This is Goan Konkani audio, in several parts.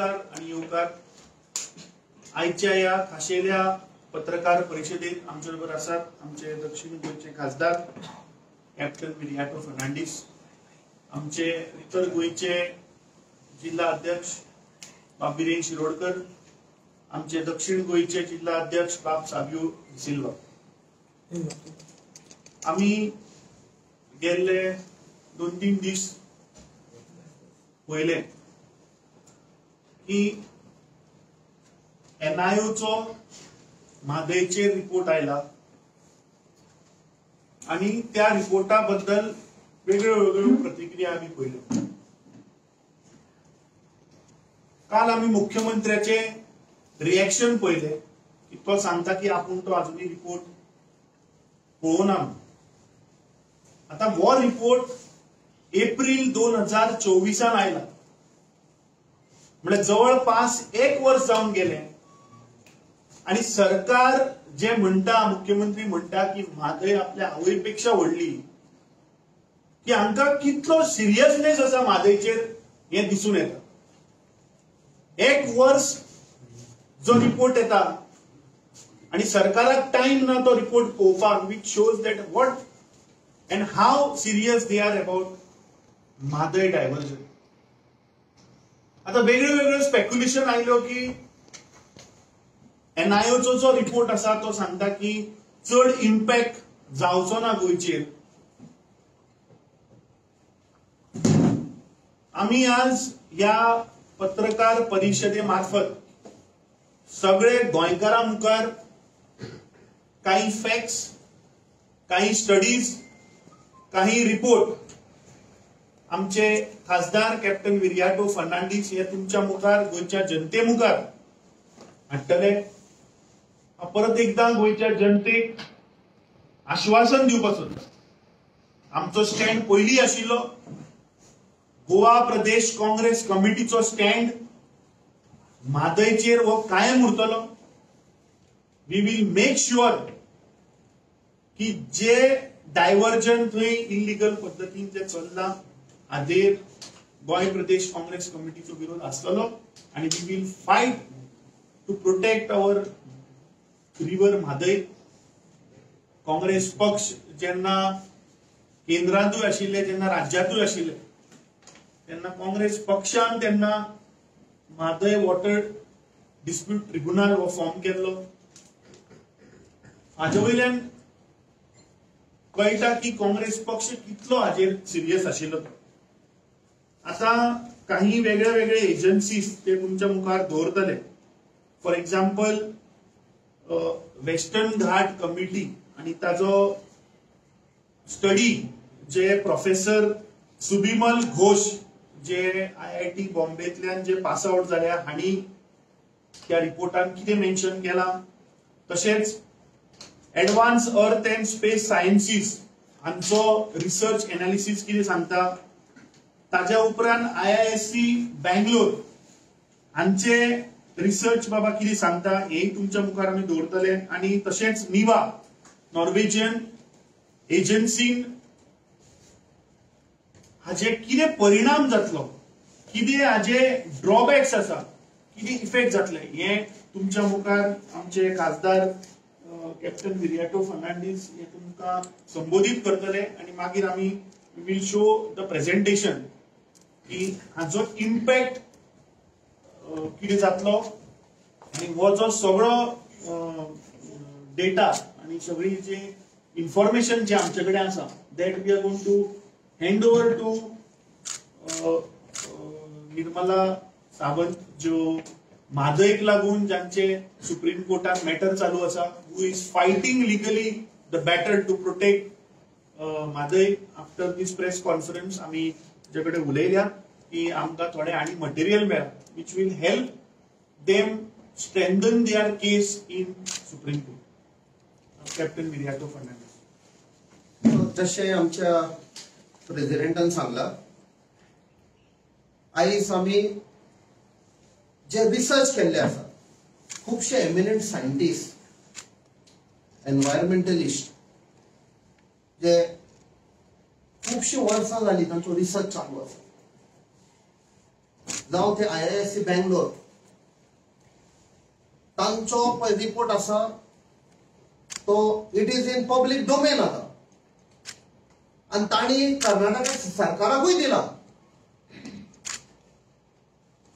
नमस्कार आणि येवकार. आयच्या ह्या खाशेल्या पत्रकार परिषदेत आमचे बरोबर आसात आमचे दक्षिण गोंयचे खासदार कॅप्टन विरियाटो फर्नांडीस, आमचे उत्तर गोंयचे जिल्हा अध्यक्ष बाब बिरेन शिरोडकर, आमचे दक्षिण गोंयचे जिल्हा अध्यक्ष बाब साबियो सिल्वा. आमी गेल्ले 2-3 दीस पयले की एनआयओचो म्हादयचेर रिपोर्ट आयला आणि त्या रिपोर्टा बद्दल वेगळ्यो वेगळ्यो प्रतिक्रिया आमी पळयल्यो. काल आमी मुख्यमंत्र्याचे रिएक्शन पळयले की तो सांगता की आपूण तो अजूनही रिपोर्ट पळोवना. आता हो रिपोर्ट एप्रील 2024 आयला, म्हणजे जवळपास 1 वर्ष जावन गेले आणि सरकार जे म्हणटा, मुख्यमंत्री म्हणटा की म्हादय आपल्या आवयपेक्षा व्हडली, की हांकां कितलो सिरियसनेस आसा म्हादयचेर हें दिसून येता. 1 वर्ष जो रिपोर्ट येता आणि सरकाराक टायम ना तो रिपोर्ट पळोवपाक, which shows that what and how serious they are about Mhadei diversion. आता वेगळे वेगळे स्पेक्युलेशन आयल्यो की एनआयओचो जो रिपोर्ट आसा तो सांगता की चड इम्पॅक्ट जावचो ना गोंयचेर. आमी आज ह्या पत्रकार परिशदे मार्फत सगळे गोंयकारां मुखार काही फॅक्ट्स, काही स्टडीज, काही रिपोर्ट आमचे खासदार कॅप्टन विरियाटो फर्नांडीस हे तुमच्या मुखार, गोंयच्या जनते मुखार हाडटले. परत एकदा गोंयच्या जनतेक आश्वासन दिवपाक सोदता. आमचो स्टँड पयलीं आशिल्लो, गोवा प्रदेश काँग्रेस कमिटीचो स्टँड म्हादयचेर हो कायम उरतलो. We will make sure की जे डायव्हर्जन थंय इलिगल पद्दतीन जे चल्लां हाजेर गोंय प्रदेश काँग्रेस कमिटीचो विरोध आसतलो आनी we will fight to protect our river Mhadei. Congress पक्ष जेन्ना केंद्रांतूय आशिल्ले, जेन्ना राज्यांतूय आशिल्ले, तेन्ना काँग्रेस पक्षान तेन्ना म्हादय वॉटर डिस्प्यूट ट्रिब्युनल हो फॉर्म केल्लो. हाजे वयल्यान कळटा की काँग्रेस पक्ष कितलो हाजेर सिरियस आशिल्लो. आतां काही वेगळे वेगळे एजन्सीज ते तुमच्या मुखार दवरतले. For example western Ghat committee आणि ताजो स्टडी जे प्रोफेसर सुबिमल घोष जे IIT बॉम्बेतल्यान जे पास आउट जाल्या हांणी त्या रिपोर्टान कितें मेन्शन केलां. तशेंच advance earth and space sciences हांचो रिसर्च एनालिसीस कितें सांगता. ताज्या उपरांत IISc Bangalore हांचे रिसर्च बाबा कितें सांगता हें तुमच्या मुखार आमी दवरतले. आनी तशेंच निवा नॉर्वेजियन एजन्सीन हाजे कितें परिणाम जातलो, कितें हाजे ड्रॉबॅक्स आसा, कितें इफेक्ट जातले हें तुमच्या मुखार आमचे खासदार कॅप्टन विरियाटो फर्नांडीस हे तुमकां संबोधीत करतले. आनी मागीर आमी will show the presentation की हाजो इम्पॅक्ट कितें जातलो आनी हो जो सगळो डेटा आनी सगळी जी इन्फॉर्मेशन जी आमचे कडेन आसा that we are going to hand over to Nirmala Sawant, ज्यो म्हादयक लागून जांचे सुप्रीम कोर्टात मॅटर चालू आसा, who is fighting legally the battle to protect Mhadei. After this press conference आमी ताचे कडेन उलयल्या की आमकां थोडें आनी मटेरियल मेळ्ळां which will help them strengthen their case in Supreme Court. Captain Viriato Fernandes. जशें आमच्या प्रेसिडेंटान सांगला, आयज आमी जे रिसर्च केल्ले आसा, खुबशे एमिनंट सायंटिस्ट, एनवायरमेंटलिस्ट जे खुबशीं वर्सां जाली तांचो रिसर्च चालू आसा. जावं ते IISc Bangalore तांचो पळय रिपोर्ट आसा तो it is in public domain आतां आनी तांणी कर्नाटक सरकाराकूय दिला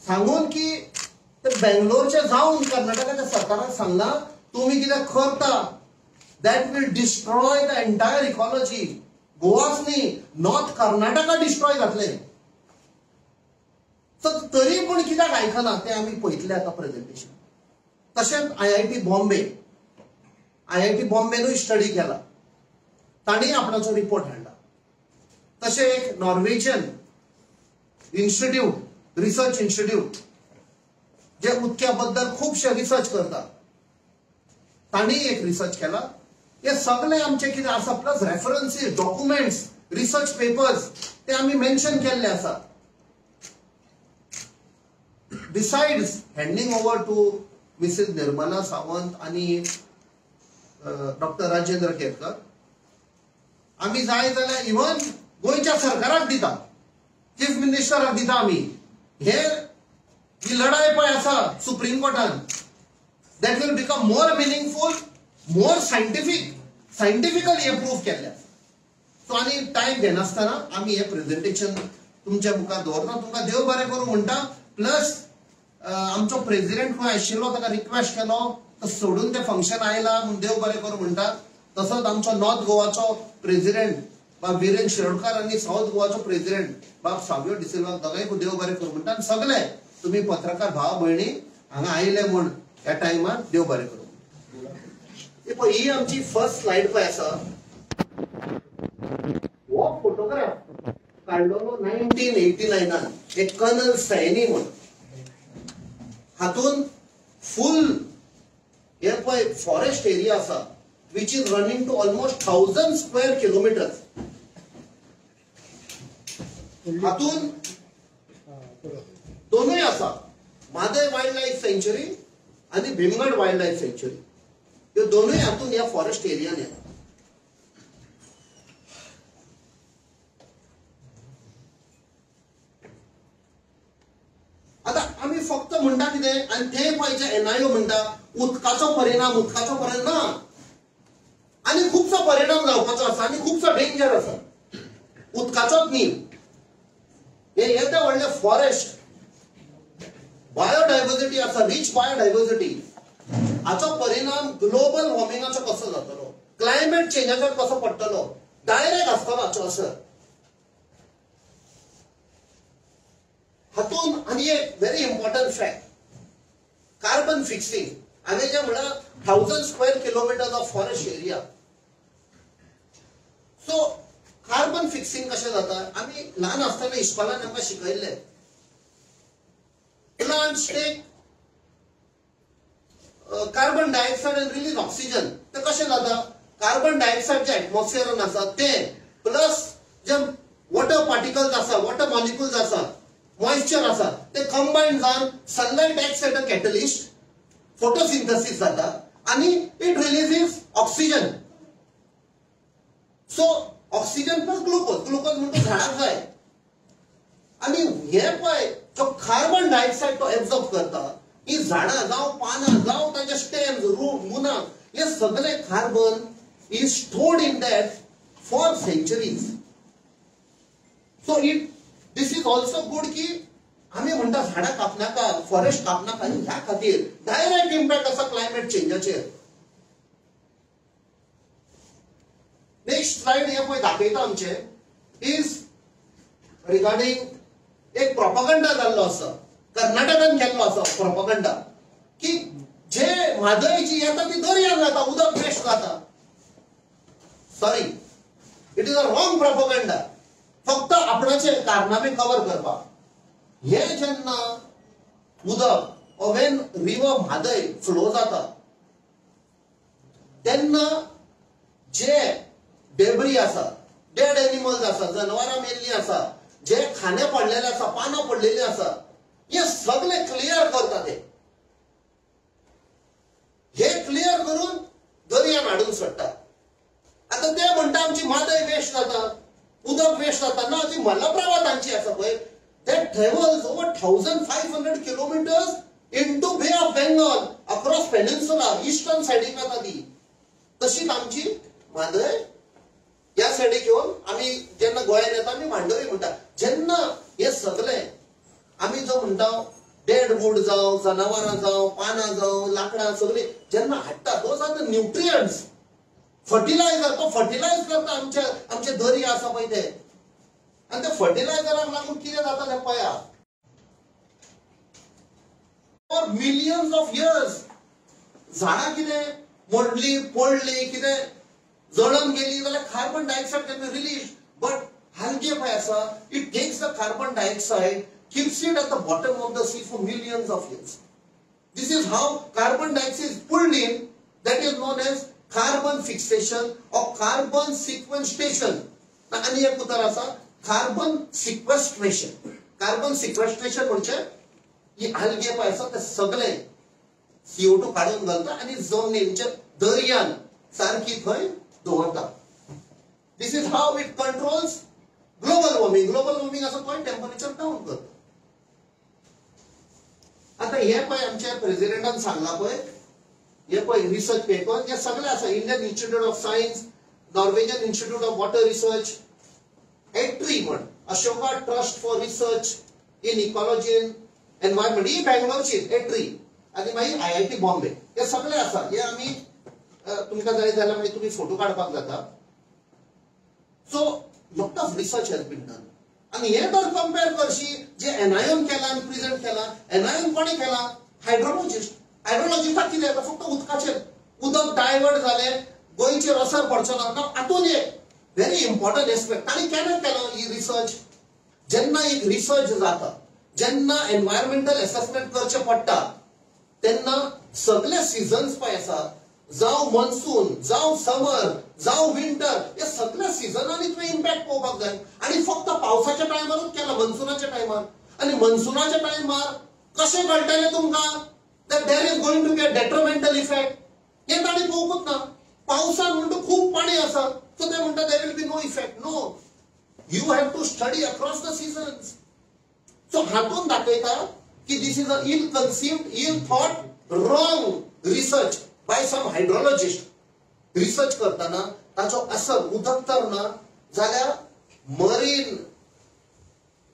सांगून की ते बेंगलोरचे जावन कर्नाटकाच्या सरकाराक सांगला तुमी कितें करता that will destroy the entire ecology. गोवाच न्ही, नॉर्थ कर्नाटका डिस्ट्रॉय जातले. तरी पूण कित्याक आयकना तें आमी पळयतले आतां प्रेजेंटेशन. तशेंच IIT Bombay, IIT बॉम्बेनूय स्टडी केला, तांणी आपणाचो रिपोर्ट हाडला. तशें एक नॉर्वेजियन इन्स्टिट्यूट, रिसर्च इन्स्टिट्यूट जे उदक्या बद्दल खुबशे रिसर्च करता, तांणी एक रिसर्च केला. हे सगळे आमचे कितें आसा plus references, documents, research papers ते आमी मेन्शन केल्ले आसा. Besides handing over to Mrs Nirmala Sawant आनी डॉक्टर राजेंद्र केरकर, आमी जाय जाल्यार इवन गोंयच्या सरकाराक दिता, चीफ मिनिस्टराक दिता आमी. हे ही लढाय पळय आसा सुप्रीम कोर्टान, that will become more meaningful, more scientific, scientifically हे प्रूफ केल्ले आसा. सो आनी टायम घेनासतना आमी हे प्रेजेंटेशन तुमच्या मुखार दवरता. तुमकां देव बरें करूं म्हणटा. प्लस आमचो प्रेजिडेंट खंय आशिल्लो ताका रिक्वेस्ट केलो, तो सोडून तें फंक्शन आयला म्हूण देव बरें करूं म्हणटा. तसोच आमचो नॉर्थ गोवाचो प्रेजिडेंट बाब विरेन शिरोडकर आनी सावथ गोवाचो प्रेजिडेंट बाब सावियो डिसिल्वा, दोगांयकूय देव बरें करूं म्हणटा. आनी सगळे तुमी पत्रकार भाव भयणी हांगा आयले म्हूण ह्या टायमार देव बरें करूं. पळय ही आमची फर्स्ट स्लायड पळय आसा, हो फोटोग्राफ काडलेलो 1989 एक कर्नल सैनी म्हूण. हातून फूल हे पळय फॉरेस्ट एरिया आसा which is running to almost 1000 square kilometres. हातून दोनूय आसा, म्हादय वायल्ड लायफ सँच्युरी आनी भीमगड वायल्ड लायफ सँच्युरी, ह्यो दोनूय हातून ह्या फॉरेस्ट एरियान येता. आतां आमी फक्त म्हणटा कितें आनी ते पळय जे NIO म्हणटा उदकाचो परिणाम, उदकाचो परिणाम ना, आनी खुबसो परिणाम जावपाचो आसा आनी खुबसो डेंजर आसा. उदकाचोच न्ही, हे येदें व्हडलें फॉरेस्ट बायोडायवर्सिटी आसा, रीच बायोडायवर्सिटी, हाचो परिणाम ग्लोबल वॉर्मिंगाचो कसो जातलो, क्लायमेट चेंजाचेर कसो पडटलो, डायरेक्ट आसतलो हाचो असर हातून. आनी एक very important fact, carbon fixing. हांवें जें म्हळां 1000 square kilometres of forest area, so carbon fixing कशें जाता, आमी ल्हान आसतना इस्कॉलान आमकां शिकयल्लें, plants take carbon dioxide and release oxygen. ते कशें जाता, कार्बन डायऑक्सायड जे एटमॉस्फियरान आसा तें प्लस जे वॉटर पार्टिकल्स आसा, वॉटर मॉलिक्युल्स आसा, मॉइश्चर आसा, ते कंबायन जावन sunlight acts as a catalyst, photosynthesis जाता आनी it releases oxygen. So oxygen plus glucose, glucose म्हणटा झाडाक जाय. आनी हे पळय जो कार्बन डायऑक्सायड तो एब्जॉर्ब करता, ही झाडां जावं पानां जावं तांचे स्टेम्स, रूट, मुनां, हे सगळे carbon is stored in that for centuries. So it this is also good की आमी म्हणटा झाडां कापनाका, फॉरेस्ट कापनाका, ह्या खातीर डायरेक्ट इम्पॅक्ट आसा क्लायमेट चेंजाचेर. नेक्स्ट स्लायड हे पळय दाखयता आमचे is regarding एक प्रोपोगंडा जाल्लो आसा, कर्नाटकान केल्लो आसा प्रोपोगंडा, की जे म्हादय जी येता ती दर्यान जाता, उदक वेस्ट जाता. Sorry, it is a wrong propaganda, फक्त आपणाचे कारनामे कवर करपाक. हे जेन्ना उदक when river Mhadei flow जाता तेन्ना जे डेब्री आसा, डेड एनिमल्स आसा, जनावरां मेल्लीं आसा, जे खाणे पडलेले आसा, पानां पडलेली आसा, हे सगळे क्लियर करता ते. हे क्लियर करून दर्यान हाडून सोडटा. आतां ते म्हणटा आमची म्हादय वेस्ट जाता, उदक वेस्ट जाता. ना, ती मलप्रभा तांची आसा पळय, that that travels over 1500 kilometers into Bay of Bengal across peninsula, eastern सायडीक वता ती. तशीच आमची म्हादय ह्या सायडीक येवन आमी जेन्ना गोंयान येता आमी मांडवी म्हणटा. जेन्ना हे सगळे आमी जो म्हणटा डेड वूड जावं, जनावरां जावं, पानां जावं, लाकडां सगळीं जेन्ना हाडटा, those are the nutrients, fertilizer. तो फर्टिलायज करता आमचे आमचे दर्या आसा पळय ते, आनी त्या फर्टिलायझराक लागून कितें जाता तें पळया. फॉर मिलियन्स ऑफ इयर्स झाडां कितें मोडली, पडली, कितें जळून गेली जाल्यार carbon dioxide can be release. But algae पळय आसा, it takes the carbon dioxide, keeps it at the bottom of the sea for millions of years. This is how carbon dioxide is pulled in. That is known as carbon fixation or carbon sequestration. आनी एक उतर आसा कार्बन सिक्वेस्ट्रेशन. कार्बन सिक्वेस्ट्रेशन म्हणजे ही आल्गे पळय आसा ते सगळे CO2 काडून घालता आनी जमनीन दर्यान सारकी थंय दवरता. This is how it controls global warming. Global warming आसा पळय टेम्परेचर डावन करता. आता हे पळय आमच्या प्रेसिडेंटान सांगला पळय, हे पळय रिसर्च पेपर हे सगळे आसा. Indian Institute of Science, Norwegian Institute of Water Research, ATREE म्हण, Ashoka Trust for Research in Ecology and Environment, ही बेंगलोरची एट्री, आनी मागीर IIT Bombay, हे सगळे आसा. हे आमी तुमकां जाय जाल्यार मागीर तुमी फोटो काडपाक जाता. So lot of research has been done. आनी हे जर कंपेर करशी जे एनआयएम केला आनी प्रेझेंट केला, एनआयएम कोणी केला? हायड्रोलॉजिस्ट. हायड्रोलॉजिस्टाक कितें जाता, फक्त उदकाचेर उदक डायवर्ट जालें गोंयचेर असर पडचो ना. हातून एक व्हेरी इम्पॉर्टंट एस्पेक्ट तांणी केन्ना केलो ही रिसर्च. जेन्ना एक रिसर्च जाता, जेन्ना एनवायरमेंटल एसेसमेंट करचें पडटा, तेन्ना सगळे सिजन्स पळय आसा, जावं मॉन्सून, जावं समर, जावं विंटर, हे सगळ्या सिजनांनी तुवें इम्पॅक्ट पळोवपाक जाय. आनी फक्त पावसाच्या टायमारूच केला, मॉन्सुनाच्या टायमार. आनी मॉन्सुनाच्या टायमार कशें कळटलें तुमकां that there is going to be a detrimental effect? हें तांणी पळोवंकूच ना. पावसान म्हणटा खूब पाणी आसा, सो ते म्हणटा there will be no effect. No, you have to study across the seasons. So हातून दाखयता की this is a ill conceived, ill thought, wrong research by some hydrologist. Research करताना ताचो असर उदक तर ना जाल्यार मरीन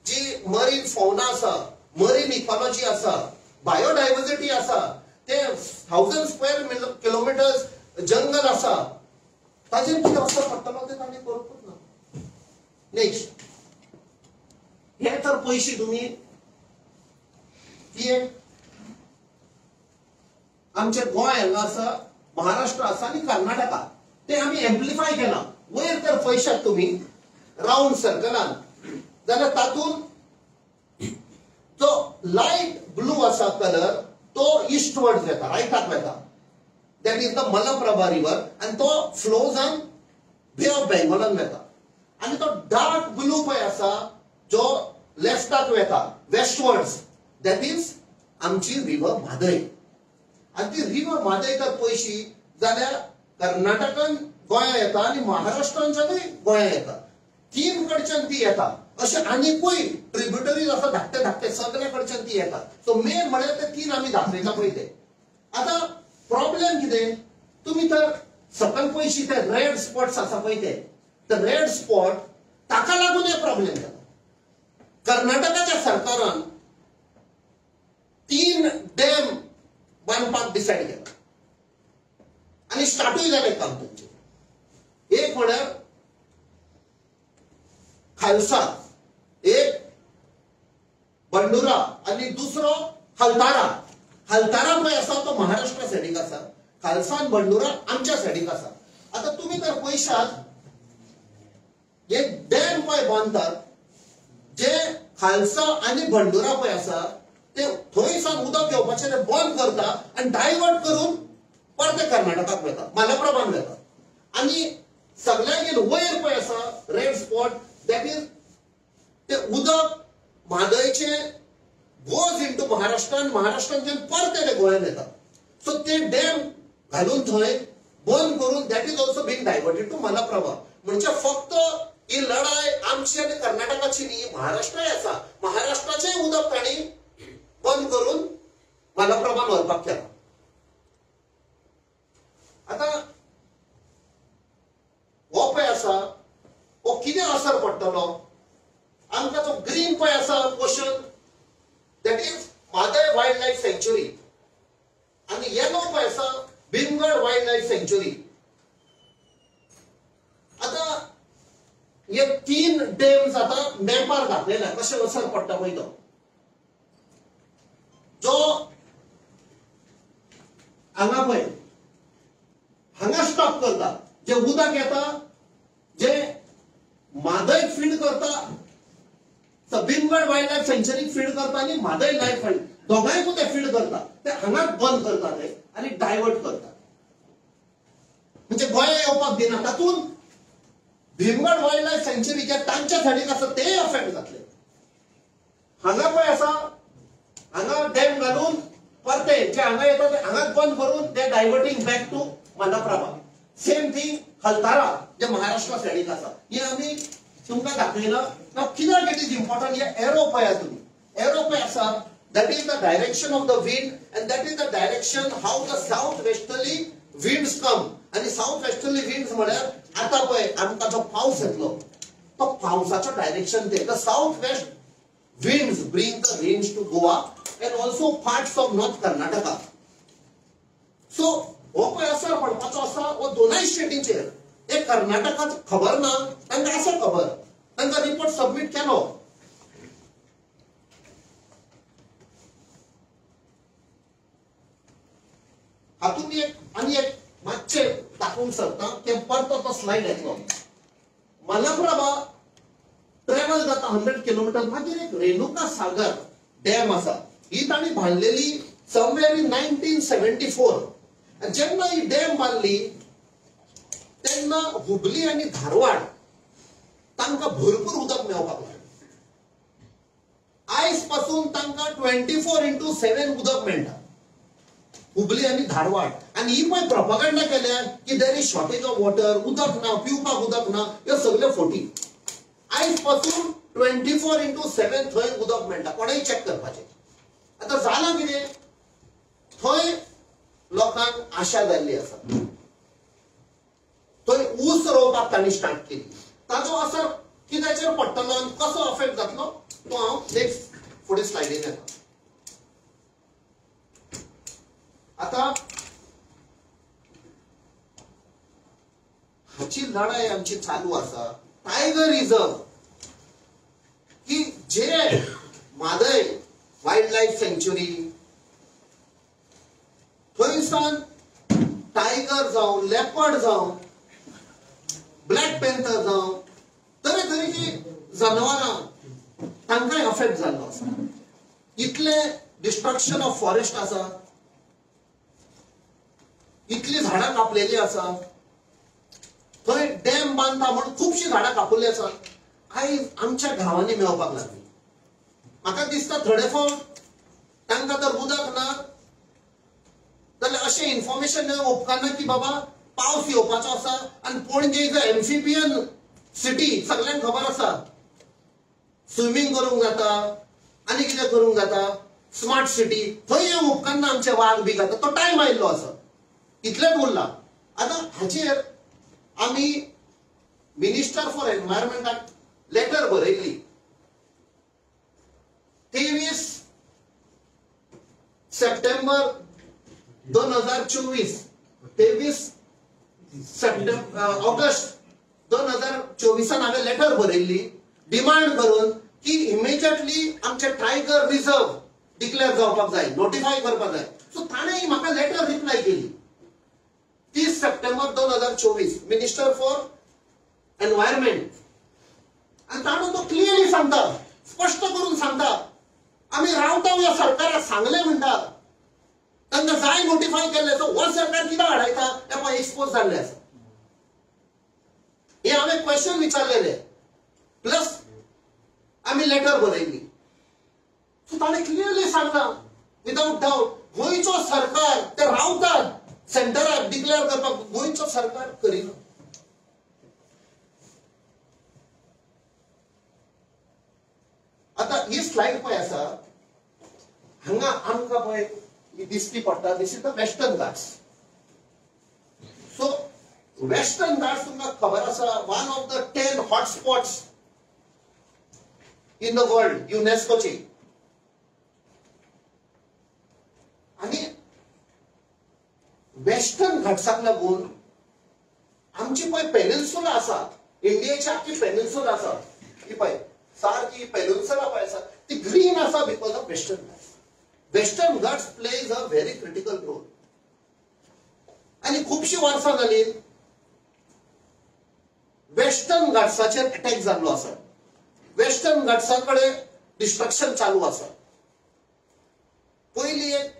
जी मरीन फौना आसा, मरीन इकॉलॉजी आसा, बायोडायवर्सिटी आसा, ते 1000 स्क्वेअर किलोमिटर्स जंगल आसा, ताजेर कितें असर पडटलो तें तांणी करूंकूच ना. नेक्स्ट, हे तर पयशे तुमी ती एक आमचे गोंय हांगा आसा, महाराष्ट्र आसा आनी कर्नाटका, ते आमी एम्प्लिफाय केला. वयर तर पळयशात तुमी रावंड सर्कलान जाल्यार तातूंत जो लायट ब्लू आसा कलर तो इस्टवर्ड वता, रायटाक वता, that is the Malaprabha river, आनी तो फ्लोजान बे ऑफ बेंगॉलान वता. आनी तो डार्क ब्लू पळय आसा जो लेफ्टाक वता, वेस्टवर्ड्स, that is आमची रिवर म्हादय. आनी ती रिवर म्हादय तर पळयशी जाल्यार कर्नाटकान गोंया येता आनी महाराष्ट्रांच्यानूय गोंया येता, तीन कडच्यान ती येता. अशे आनीकूय ट्रिब्युटरीज आसा धाकटे धाकटे, सगळे कडच्यान ती येता. सो मेन म्हळ्यार ते तीन आमी दाखयता पळय ते. आतां प्रॉब्लेम कितें, तुमी तर सकयल पळयशी ते रेड स्पॉट्स आसा पळय ते, रेड स्पॉट ताका लागून हे प्रॉब्लेम जाला. कर्नाटकाच्या सरकारान 3 डॅम बांदपाक डिसायड केला आनी स्टार्टूय जालें काम तांचें. एक म्हळ्यार खालसा, एक बंडुरा आनी दुसरो हलतारा. हलतारा पळय आसा तो महाराष्ट्रा सायडीक आसा, खालसा आनी बंडुरा आमच्या सायडीक आसा. आतां तुमी तर पळयशात हे डॅम पळय बांदतात जे खालसा आनी बंडुरा पळय आसा ते थंय सावन उदक घेवपाचें ते बंद करता आनी डायवर्ट करून परते कर्नाटकाक वता, मलप्रभान वता. आनी सगळ्यांगेर वयर पळय आसा रेड स्पॉट, that is ते उदक म्हादयचें गोज इंटू महाराष्ट्र आनी महाराष्ट्रांतल्यान परते ते गोंयांत येता. सो ते डॅम घालून थंय बंद करून that is also being diverted to Malaprabha. म्हणजे फक्त ही लढाय आमची आनी कर्नाटकाची न्ही, महाराष्ट्राय आसा. महाराष्ट्राचे म्हादयचें उदक तांणी बंद करून मलप्रभा व्हरपाक केला. आतां हो पळय आसा हो कितें असर पडटलो आमकां? जो ग्रीन पळय आसा portion that is Mhadei wild life sanctuary आनी येलो पळय आसा भीमगड वायल्ड लायफ सँच्युरी. आतां हे 3 डॅम्स आतां मॅपार दाखयला कशें असर पडटा पळय तो. जो हांगा पळय हांगा स्टॉप करता, जे उदक येता जे म्हादय फीड करता, भीमगड वायल्ड लायफ सँच्युरीक फीड करता आनी म्हादय लायफ दोगांयकूय ते फीड करता, ते हांगाच बंद करता ते आनी डायवर्ट करता, म्हणजे गोंया येवपाक दिना. तातूंत भीमगड वायल्ड लायफ सँच्युरी जे तांच्या सायडीक आसा तेय अफेक्ट जातले. हांगा पळय आसा हांगा डॅम घालून परते जे हांगा येता ते हांगाच बंद करून ते diverting back to Malaprabha. Same thing Haltara जे महाराष्ट्रा सायडीक आसा. हे आमी तुमकां दाखयला. कित्याक it is important, हे एरो पळया तुमी, एरो पळय आसा that is the direction of the wind and that is the direction how the south westerly winds come. आनी सावथ वेस्टर्ली विंड्स म्हळ्यार आतां पळय आमकां जो पावस येतलो तो पावसाचो डायरेक्शन ते the south west winds bring the rains to Goa and also parts of North Karnataka. So हो पळय असर पडपाचो आसा हो दोनाय स्टेटींचेर. एक कर्नाटकाक खबर ना, तांकां आसा खबर, तांकां रिपोर्ट सबमीट केलो. हातूंत एक आनी एक मातशें दाखोवंक सोदता की परतो तो स्लायड येतलो. मलप्रभा ट्रेवल जाता 100 किलोमिटर, मागीर एक रेणुका सागर डॅम आसा, ही तांणी बांदलेली समवेर इन 1974. जेन्ना ही डॅम बांदली तेन्ना हुबली आनी धारवाड तांकां भरपूर उदक मेळपाक लागलें. आयज पासून तांकां 24/7 उदक मेळटा हुबली आनी धारवाड. आनी ही पळय प्रोपगंडा केल्या की there is shortage of water, उदक ना, पिवपाक उदक ना, ह्यो सगल्यो फोटी. आयज पासून 24/7 थंय उदक मेळटा, कोणेय चॅक करपाचें. आतां जालां कितें, थंय लोकांक आशा जाल्ली आसा, थंय ऊस रोवपाक तांणी स्टार्ट केली. ताजो असर कित्याचेर पडटलो आनी कसो अफेक्ट जातलो तो हांव नेक्स्ट फुडें स्लायडीन येता. आतां हाची लढाई आमची चालू आसा. टायगर रिझर्व की जे म्हादय वायल्ड लायफ सँच्युरी थंयसान टायगर जावं, लेपर्ड जावं, ब्लॅक पॅन्थर जावं, तरेतरेची जनावरां तांकांय अफेक्ट जाल्लो आसा. इतले डिस्ट्रक्शन ऑफ फॉरेस्ट आसा, इतली झाडां कापलेली आसा, थंय डॅम बांदता म्हूण खुबशीं झाडां कापलेली आसा. आयज आमच्या गांवांनी मेळपाक लागली. म्हाका दिसता थोडे फावट तांकां जर उदक ना जाल्यार अशें इन्फॉर्मेशन उपकारना की बाबा पावस येवपाचो आसा आनी Panaji is a amphibian city, सगल्यांक खबर आसा, स्विमींग करूंक जाता आनी कितें करूंक जाता, स्मार्ट सिटी, थंय हे उपकारना आमचे वाग बी जाता, तो टायम आयिल्लो आसा, इतलेंच उरलां. आतां हाचेर आमी मिनिस्टर फॉर एनवायरमेंटाक लेटर बरयल्ली 23 सप्टेंबर 2024, 23 ऑगस्ट 2024 हांवें लेटर बरयल्ली डिमांड करून की इमिजिएटली आमचे टायगर रिझर्व डिक्लेअर जावपाक जाय, नोटिफाय करपाक जाय. सो ताणें म्हाका लेटर रिप्लाय केली 30 सप्टेंबर 2024, मिनिस्टर फॉर एनवायरमेंट. आनी ताणें तो क्लियरली सांगता, स्पश्ट करून सांगता, आमी रावता ह्या सरकाराक सांगलें म्हणटा, तांकां जाय नोटिफाय केल्लें. सो हो सरकार कित्याक हाडायता हें पळय एक्सपोज जाल्लें आसा. हे हांवें क्वेश्चन विचारलेले प्लस आमी लेटर बरयल्ली. सो ताणें क्लियरली सांगलां विदाउट डावट गोंयचो सरकार ते रावतात सेंटराक डिक्लेअर करपाक, गोंयचो सरकार करिना. आतां आतां ही स्लायड पळय आसा, हांगा आमकां पळय ही दिसती पडटा, this is the Western Ghats. So Western Ghats तुमकां खबर आसा, one of the 10 hotspots in the world युनेस्कोची. आनी वेस्टर्न घाट्साक लागून आमची पळय पेनिन्सुला आसा, इंडियेची आख्खी पेनिन्सुला आसा, ही पळय सारकी पेनिन्सुला पळय आसा ती ग्रीन आसा because of Western Ghats. Western Ghats plays a very critical role. आनी खुबशीं वर्सां जालीं वेस्टर्न घाट्साचेर अटॅक जाल्लो आसा, वेस्टर्न घाट्सा कडेन डिस्ट्रक्शन चालू आसा. पयली एक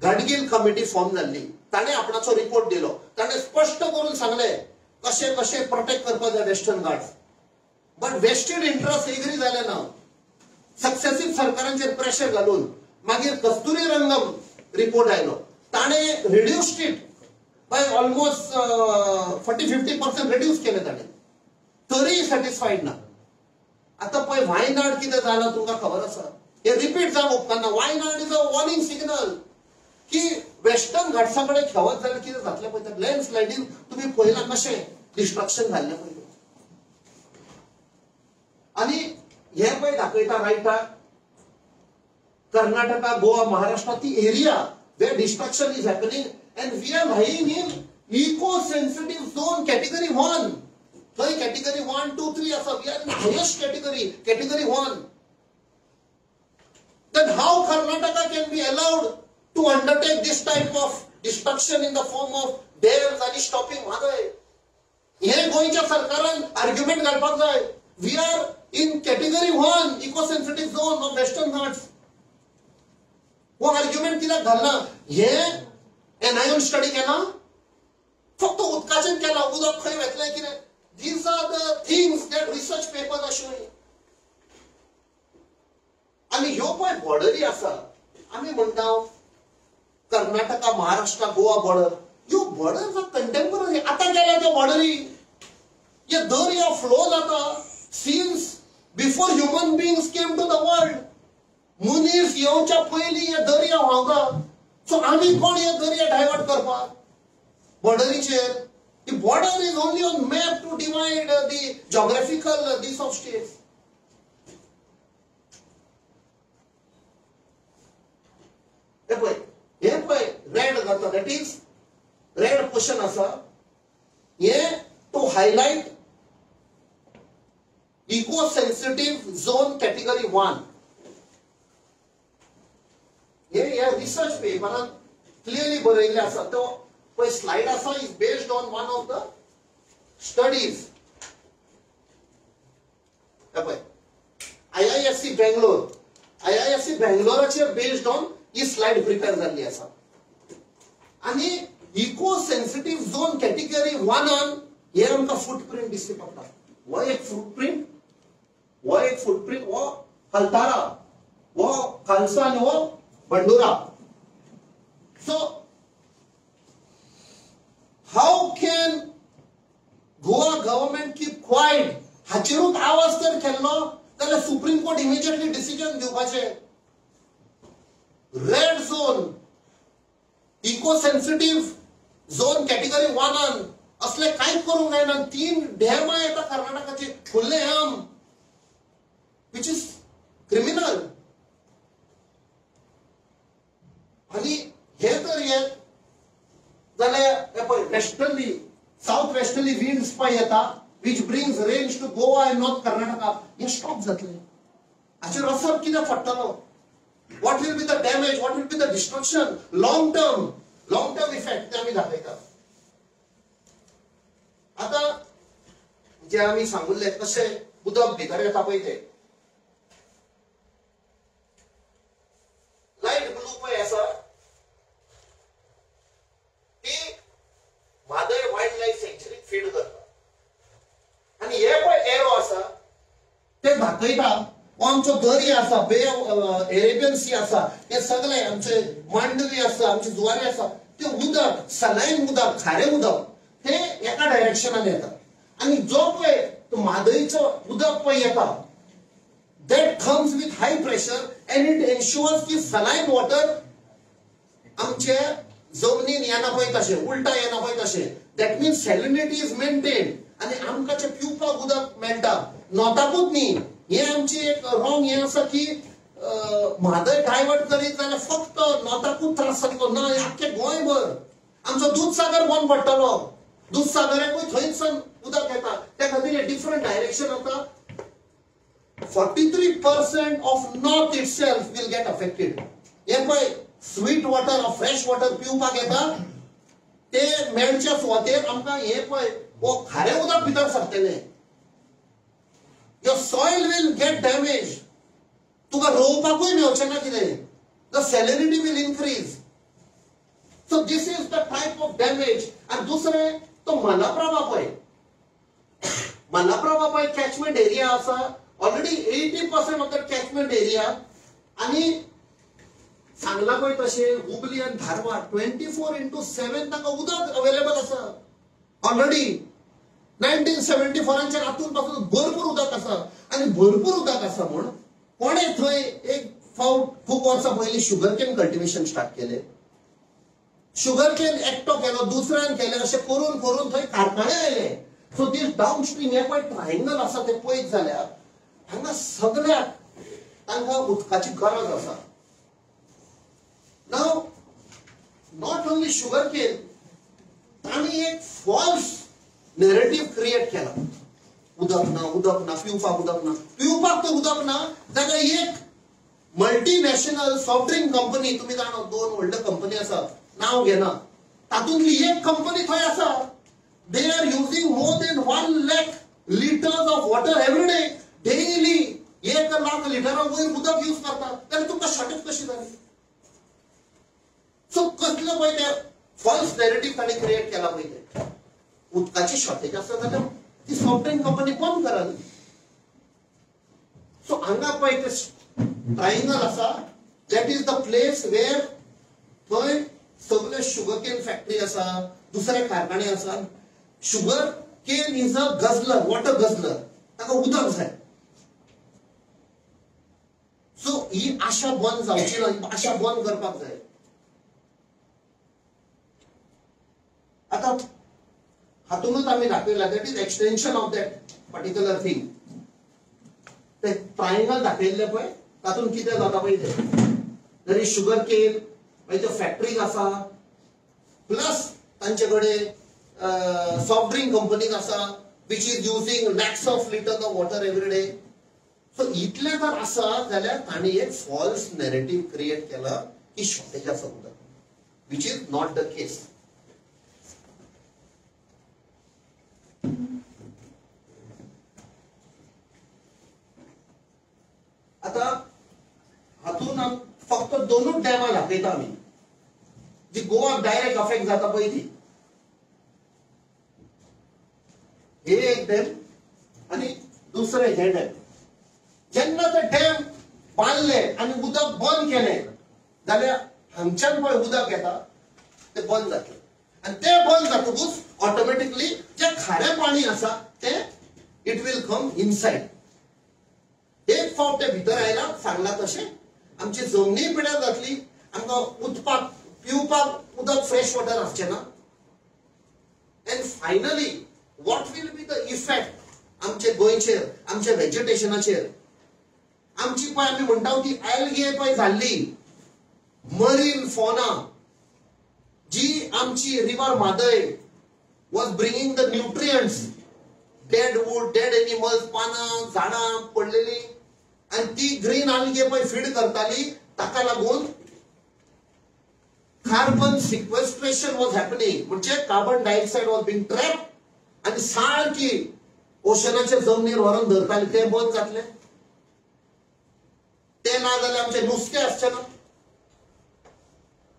गाडगील कमिटी फॉर्म जाल्ली, ताणें आपणाचो रिपोर्ट दिलो, ताणें स्पश्ट करून सांगलें कशें कशें प्रोटेक्ट करपाक जाय Western Ghats. But vested interest agree जाले ना, सक्सेसीव सरकारांचेर प्रेशर घालून मागीर कस्तुरी रंगम रिपोर्ट आयलो, ताणें reduced it by almost 40-50% reduce केलें ताणें, तरीय सॅटिस्फायड ना. आतां पळय वायनाड कितें जालां तुमकां खबर आसा, हे रिपीट जावंक उपकारना. Wayanad is a warning signal की वेस्टर्न घाट्सा कडेन खेवत जाल्यार कितें जातलें पळय, लँड स्लायडींग तुमी पळयलां कशें डिस्ट्रक्शन जाल्लें पळय. आनी हे पळय दाखयता रायटाक कर्नाटका, गोवा, महाराष्ट्र ती area where destruction is happening and we are lying in eco sensitive zone category 1. थंय कॅटेगरी 1, 2, 3 आसा, we are in highest category, category 1. Then how Karnataka can be allowed to undertake this type of destruction in the form of dams आनी स्टॉपिंग म्हादय? हे गोंयच्या सरकारान आर्ग्युमेंट घालपाक जाय. We are in category 1 eco sensitive zone of Western Ghats. हो आर्ग्युमेंट कित्याक घालना? हे एनआयओन स्टडी केला, फक्त उदकाचें केला, उदक खंय वेतलें कितें. These are the things that research papers are showing. आनी ह्यो पळय बॉर्डरी आसा, आमी म्हणटा कर्नाटका, महाराष्ट्र, गोवा बॉर्डर, ह्यो बॉर्डर्स आर कंटेम्पररी. आतां गेल्या त्यो बॉर्डरी, हे दर्या फ्लो जाता since before human beings came to the world. मनीस येवच्या पयलीं हे दर्या व्हांवता. सो आमी कोण हे दर्या डायवर्ट करपाक बॉर्डरीचेर? The border is only on map to divide the geographical this of states. हे पळय, हे पळय रेड जाता, that is red portion आसा, हे to highlight eco sensitive zone category 1. हे ह्या रिसर्च पेपरान क्लियरली बरयल्लें आसा. तो पळय स्लायड आसा is based on one of the studies. पळय आयआयएससी बेंगलोर, आयआयएससी बेंगलोराचेर based on he slide prepare जाल्ली आसा. आनी इको सेन्सिटीव झोन कॅटेगरी 1 हे आमकां फुटप्रिंट दिसती पडटा. हो एक फुटप्रिंट, हो एक फुटप्रिंट, हो हलतारा, हो खालसा आनी हो Bandura. So how can Goa government keep quiet? हाचेरूच आवाज तर केल्लो जाल्यार सुप्रीम कोर्ट इमिजिएटली डिसिजन दिवपाचें. Red zone, eco sensitive zone category 1 असले कांयच करूंक जायना. 3 डॅमां येता कर्नाटकाचे खुल्ले आम, which is criminal. आनी हे तर येत जाल्यार पळय वेस्टर्ली, सावथ वेस्टर्ली विंड्स पळय येता which brings rains to Goa and north Karnataka. हे स्टॉप जातलें, हाचेर असर कितें पडटलो? What will be the damage, what will be the destruction, long term, long term effect ते आमी दाखयता. आतां जे आमी सांगिल्लें कशें उदक भितर येता पळय तें लायट ब्लू पळय आसा ती म्हादय वायल्ड लायफ सँक्चुरीक फीड करता. आनी हे पळय एरो आसा ते दाखयता हो आमचो दर्या आसा, बे अरेबियन सी आसा, हे सगळे आमचे मांडवी आसा, आमचे जुवारी आसा, ते उदक सलायन उदक, खारें उदक हे एका डायरेक्शनान येता. आनी जो पळय तो म्हादयचो उदक पळय येता that comes with high pressure and it ensures की सलायन वॉटर आमचे जमनीन येना पळय तशें, उल्टा येना पळय तशें. That means salinity is maintain आनी आमकां जें पिवपाक उदक मेळटा नॉर्थाकूच न्ही. हें आमची एक रॉंग हें आसा की म्हादय डायवर्ट करीत जाल्यार फक्त नॉर्थाकूच त्रास जातलो ना, आख्खें गोंयभर आमचो दूदसागर बंद पडटलो. दूदसागराकूय थंयसान उदक येता, त्या खातीर हें डिफरंट डायरेक्शन आतां. 43% of north itself will get affected. हें पळय स्वीट वॉटर फ्रेश वॉटर पिवपाक येता ते मेळच्या सुवातेर आमकां हें पळय हो खारें उदक भितर सरतलें. Your soil will get damage. तुका रोवपाकूय मेळचें ना कितें. The salinity will increase. So this is the type of damage. आनी दुसरें तो मलप्रभा पळय, मलप्रभा पळय कॅचमेंट एरिया आसा already 80% of the catchment area. आनी सांगला पळय तशें हुबली आनी धारवाड 24/7 तांकां उदक अवेलेबल आसा ऑलरेडी. 1974 आतून पासून भरपूर उदक आसा आनी भरपूर उदक आसा म्हूण कोणें थंय एक फावट खूब वर्सां पयलीं शुगर केन कल्टिवेशन स्टार्ट केलें. शुगर केन एकटो केलो, दुसऱ्यान केलें, अशें करून करून थंय कारखाने आयले. सो दीस डावन स्ट्रीम हें पळय ट्रायंगल आसा तें पळयत जाल्यार हांगा सगळ्याक तांकां उदकाची गरज आसा. Now not only sugar cane, तांणी एक फॉल्स नॅरेटीव क्रिएट केला. उदक ना, उदक ना, पिवपाक उदक ना, पिवपाक तर उदक ना जाल्यार एक मल्टीनॅशनल सॉफ्ट ड्रिंक कंपनी, तुमी जाणा दोन व्हडल्यो कंपनी आसा, नांव घेना, तातूंतली एक कंपनी थंय आसा. They are using more than 1 lakh litres of water every day, daily 1 lakh Litera वयर उदक यूज करता. जाल्यार तुमकां शॉर्टेज कशी जाली? सो कसलो पळय ते फॉल्स नॅरेटीव तांणी क्रिएट केला पळय ते. उदकाची शॉर्टेज आसा जाल्यार ती सॉफ्ट ड्रिंक कंपनी बंद करा. सो हांगा पळय ते ट्रायंगल आसा, that is the place where थंय सगळे शुगर केन फॅक्टरी आसा, दुसरे कारखाने आसा. Sugar cane is a guzzler, water guzzler, ताका उदक जाय. सो ही आशा बंद जावची ना, ही आशा बंद करपाक जाय. आतां हातूनच आमी दाखयला that is extension of that particular thing. ते ट्रायंगल दाखयल्लें पळय तातूंत कितें जाता पळय तें, there is sugar cane, मागीर त्यो फॅक्टरीज आसा, प्लस तांचे कडेन सॉफ्ट ड्रिंक कंपनीज आसा which is using lakhs of litres of water every day. So इतलें जर आसा जाल्यार तांणी एक फॉल्स नॅरेटीव क्रिएट केला की शॉर्टेज आसा उदक, which is not the case. आतां हातून फक्त दोनूच डॅमां दाखयता आमी जी गोवाक डायरेक्ट अफेक्ट जाता पळय ती. हे एक डॅम आनी दुसरें हे डॅम. जेन्ना ते डॅम बांदले आनी उदक बंद केलें जाल्यार हांगच्यान पळय उदक येता तें बंद जातलें आनी तें बंद जातकूच ऑटोमॅटिकली जें खारें पाणी आसा तें it will come inside. एक फावट तें भितर आयला सांगला तशें आमची जमनी पिड्यार जातली, आमकां उदपाक पिवपाक उदक फ्रेश वॉटर आसचें ना. And finally what will be the effect आमचे गोंयचेर, आमच्या व्हेजिटेशनाचेर. आमची पळय आमी म्हणटा ती एल्गे पळय जाल्ली मरीन फोना जी आमची river Mhadei was bringing the nutrients, dead wood, dead animals, पानां झाडां पडलेली आनी ती ग्रीन आल्गे पळय फीड करताली. ताका लागून कार्बन सिक्वेस्ट्रेशन वॉज हॅपनिंग, म्हणजे carbon dioxide was being trap आनी सारकी ओशनाच्या जमनीर व्हरून धरताली. तें बंद जातलें, तें ना जाल्यार आमचें नुस्तें आसचें ना,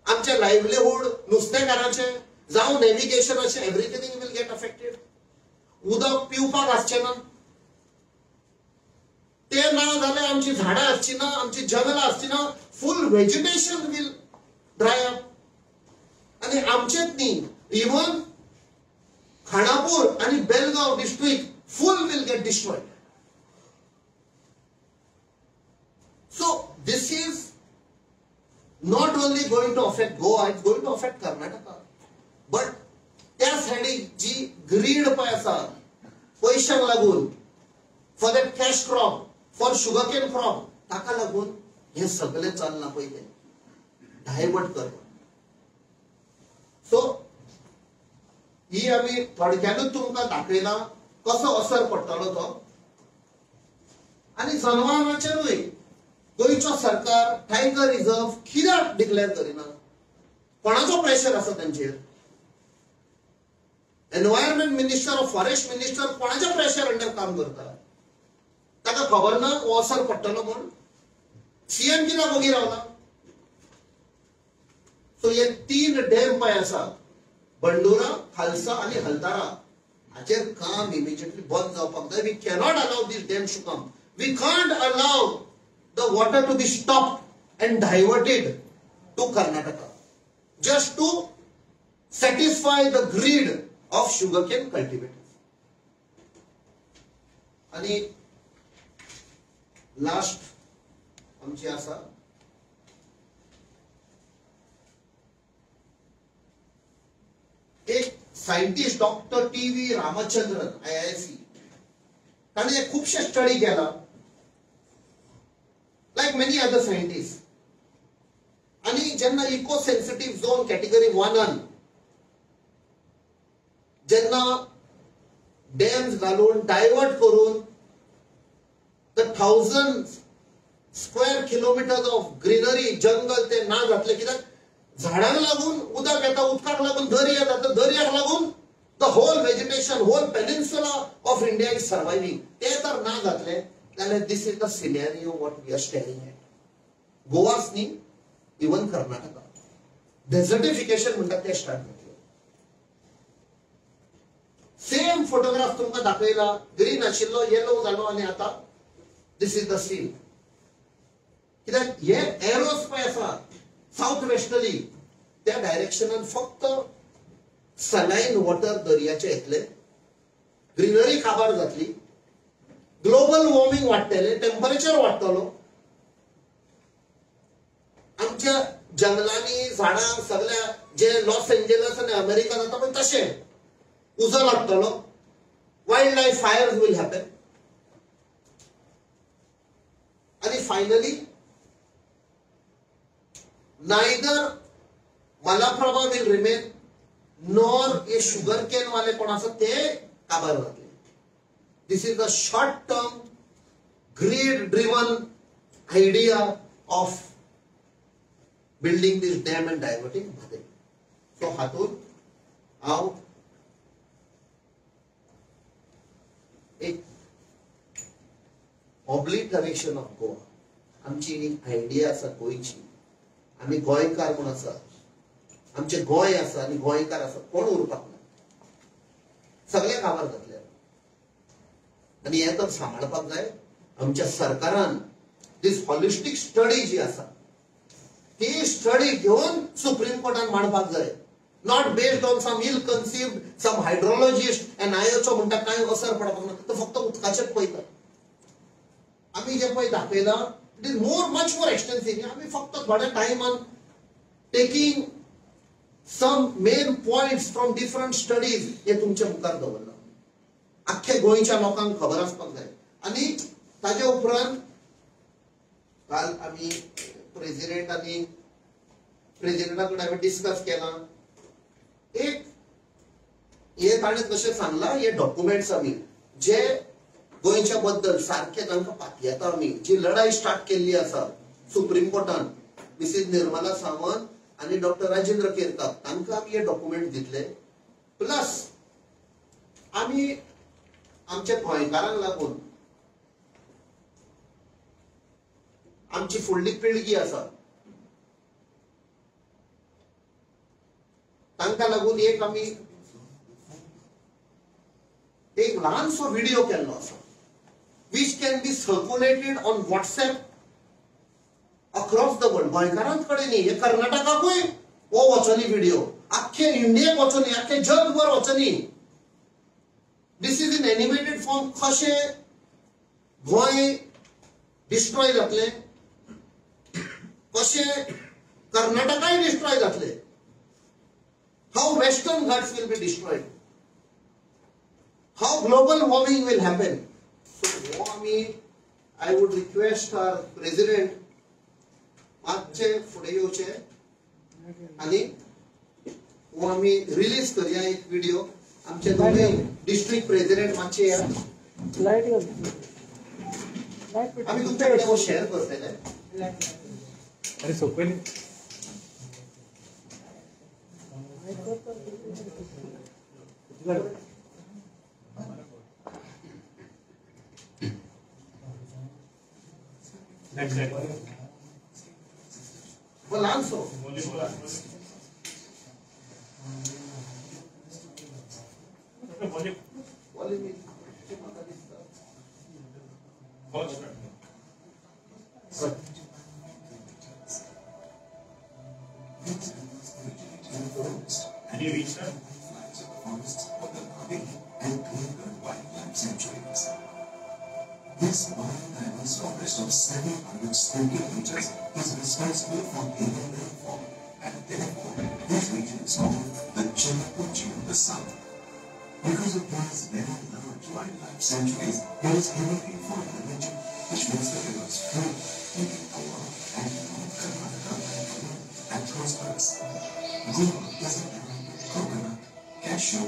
आमचें लायवलीहूड नुस्तेकाराचें जावं नॅविगेशनाचें, एवरीथींग will get affected. उदक पिवपाक आसचें ना, तें ना जाल्यार आमची झाडां आसची ना, आमची जंगलां आसची ना, full vegetation will dry up. आनी आमचेच न्ही, इवन खानापूर आनी Belgaum district full will get destroyed. not only going to affect Goa, it's going to affect Karnataka. But त्या सायडीक जी ग्रीड पळय आसा पयशांक लागून, for that cash crop, for sugar cane crop, ताका लागून हे सगळें चल्लां पळय डायवर्ट करपाक. सो ही आमी थोडक्यानूच तुमकां दाखयला कसो असर पडटलो तो. आनी जनावरांचेरूय गोंयचो सरकार टायगर रिझर्व कित्याक डिक्लेअर करिना, कोणाचो प्रेशर आसा तांचेर? Environment minister or forest minister कोणाच्या प्रेशर अंडर काम करता? ताका खबर ना हो असर पडटलो म्हूण? सीएम कित्याक वगी रावला? सो हे 3 डॅम पळय आसा, बंडोरा, खालसा आनी हलतारा, हाचेर काम इमिजिएटली बंद जावपाक जाय. We cannot allow this dam to come. We can't allow the water to be stopped and diverted to Karnataka just to satisfy the greed of sugarcane cultivators. आणि लास्ट आमची आसा एक scientist doctor T V Ramachandran IISc, ताणें खुबशे स्टडी केला लायक मेनी अदर सायंटिस्ट. आनी जेन्ना इको सेन्सिटीव झोन कॅटेगरी 1 जेन्ना डॅम्स घालून डायवर्ट करून the 1000 square kilometres of greenery jungle ते ना जातले, कित्याक झाडांक लागून उदक येता, उदकाक लागून दर्या जाता, दर्याक लागून the whole vegetation, whole peninsula of India is surviving. ते तर ना जातले जाल्यार this is the scenario what we are staring at. गोवाच न्ही, इवन कर्नाटका डेझर्टिफिकेशन म्हणटात ते स्टार्ट जातले. सेम फोटोग्राफ तुमकां दाखयला, ग्रीन आशिल्लो येलो जालो आनी आतां this is the scene. कित्याक हे एरोज पळय आसा सावथ वेस्टर्ली त्या डायरेक्शनान फक्त सलायन वॉटर दर्याचे येतले, ग्रीनरी काबार जातली, ग्लोबल वॉर्मिंग वाडटलें, टेम्परेचर वाडटलो, आमच्या जंगलांनी झाडां सगळ्या जे लॉस एंजलस आनी अमेरिका जाता पण तशें उजो लागतलो, wild life fires will happen. आनी finally neither Malaprabha will remain nor हे शुगर केन वाले कोण आसा ते काबार जातले. This is a short term greed driven idea of building this dam and diverting Mhadei. So हातूंत हांव एक ऑब्लिटरेशन ऑफ गोवा, आमची एक आयडिया आसा गोंयची, आमी गोंयकार म्हूण आसा, आमचें गोंय आसा आनी गोंयकार आसा, कोण उरपाक ना, सगळे काबार जातले. आनी हें तर सांबाळपाक जाय. आमच्या सरकारान दीस हॉलिस्टीक स्टडी जी आसा ती स्टडी घेवन सुप्रीम कोर्टान मांडपाक जाय, not based on some ill conceived some hydrologist एनआयओचो म्हणटा कांय असर पडपाक ना, तो फक्त उदकाचेर पळयता. आमी जे पळय दाखयला it is more much more extensive. आमी फक्त थोड्या टायमान taking some main points from different studies हे तुमच्या मुखार दवरला. आख्खे गोंयच्या लोकांक खबर आसपाक जाय. आनी ताजे उपरांत काल आमी प्रेजिडेंट आनी प्रेजिडेंटा कडेन हांवें डिस्कस केलां. एक हे ताणें कशें सांगलां, हे डॉक्युमेंट्स आमी जे गोंयच्या बद्दल सारके तांकां पातयेता आमी जी लढाई स्टार्ट केल्ली आसा सुप्रीम कोर्टान मिसीस निर्मला सावंत आनी डॉक्टर राजेंद्र केरकार तांकां आमी हे डॉक्युमेंट दितले. प्लस आमी आमच्या गोंयकारांक लागून आमची फुडली पिळगी आसा तांकां लागून एक आमी एक ल्हानसो व्हिडिओ केल्लो आसा which can be circulated on WhatsApp across the world. गोंयकारांच कडेन न्ही, हे कर्नाटकाकूय हो वचोनी व्हिडिओ, आख्खे इंडियेक वचोनी, आख्खे जगभर वचोनी. This is in animated form. कशें गोंय डिस्ट्रॉय जातलें, कशें कर्नाटकाय डिस्ट्रॉय जातले. How Western Ghats will be destroyed, how global warming will happen. So हो आमी I would request our president मातशे फुडें येवचे आनी हो आमी रिलीज करया एक व्हिडिओ. आमचे दोनूय डिस्ट्रिक्ट प्रेसिडेंट मातशे या, आमी तुमचे कडेन हो शेअर करतले. अरे सोपे ल्हानसो Can you reach them? Of the Mhadei and Bhimgarh wildlife sanctuaries. This biodiverse forest of 700 square kilometers is responsible for heavy rainfall, and therefore this region is called the Cherrapunji of the South. Because of these very large wildlife sanctuaries, there is heavy rainfall in the region, which makes the rivers flow, making Goa and North Karnataka green and prosperous. Goa is a land of coconut, cashew,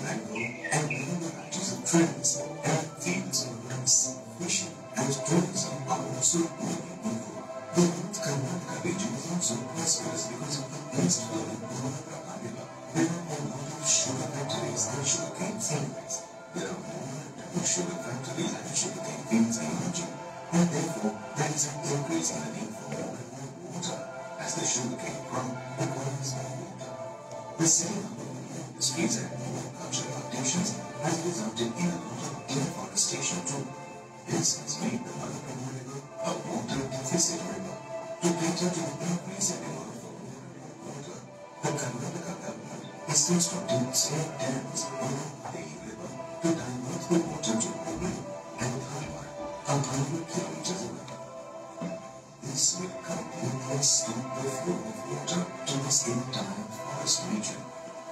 mango, and many varieties of trees and fields of rice. Fishing and tourism are also booming in Goa. The North Karnataka region is also prosperous because of the east flowing Malaprabha River. There are a lot of sugar factories and sugarcane fields. There are more and more sugar factories and sugarcane fields emerging, and therefore there is an increase in the need for more and more water, as the sugarcane crop requires more water. The setting up of new industries and more cultural plantations has resulted in a lot of deforestation too. This has made the Malaprabha River a water deficit river. To cater to the increase in demand for more and more water, the Karnataka government is constructing 3 dams on the Mhadei River to divert the water to Hubli and Dharwad, 100 kilometers away. This will completely stop the flow of water to this entire forest region,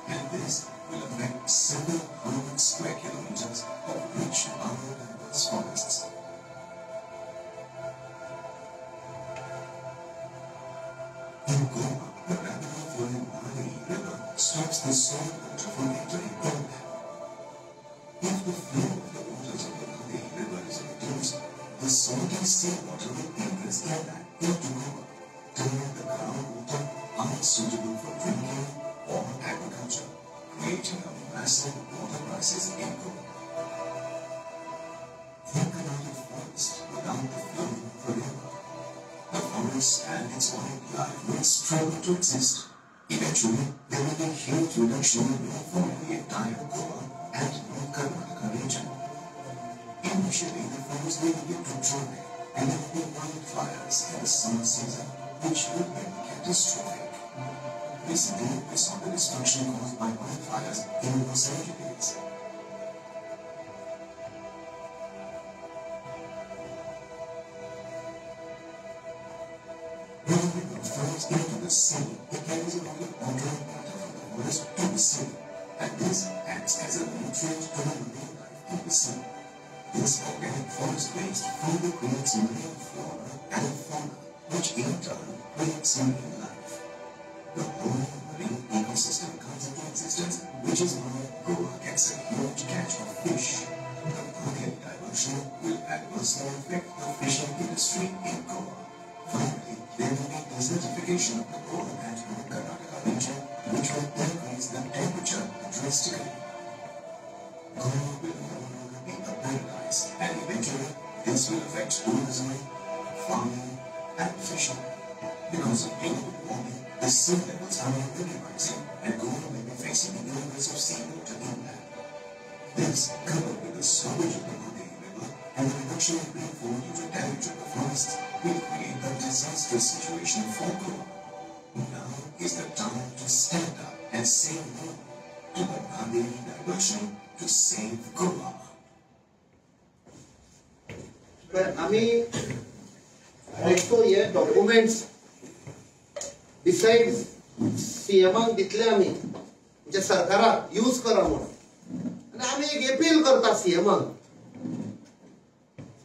and this will affect several hundred square kilometers of rich biodiverse forests. In Goa, the rapidly flowing Mhadei River stops the salt water from entering inland. If the flow of the waters of the Mhadei River is reduced, the salty seawater will ingress inland into Goa, turning the groundwater unsuitable for drinking or agriculture, creating a massive water crisis in Goa. Think about a forest without the flow of a river. The forest and its wildlife will struggle to exist. Eventually, there will be a huge reduction in rainfall in the entire Goa and North Karnataka region. Initially, the forest will begin to dry, and there will be wildfires in the summer season, which will be catastrophic. Recently, we saw the destruction caused by wildfires in Los Angeles. When the river flows into the sea, it carries a lot of organic matter from the forest to the sea, and this acts as a nutrient to the marine life in the sea. This organic forest waste further creates marine flora and fauna, which in turn creates marine life. The whole marine ecosystem comes into existence, which is why Goa gets a huge catch of fish. The Mhadei diversion will adversely affect the fishing industry in Goa. Finally, there will be desertification of the Goa and North Karnataka region, which will increase the temperature drastically. Goa will no longer be a paradise, and eventually this will affect tourism, farming, and fishing. Because of global warming, the sea levels are already rising, and Goa may be facing the ingress of seawater inland. This, coupled with the stoppage of the Mhadei River and the reduction in rainfall due to damage of the forests, will create a disastrous situation for Goa. Now is the time to stand up and say no to the Mhadei diversion to save Goa. आमी बेश्टो हे डॉक्युमेंट्स बिसायड्स सीएमाक दितले आमी, म्हणजे सरकाराक यूज करा म्हणून. आनी आमी एक अपील करता सीएमाक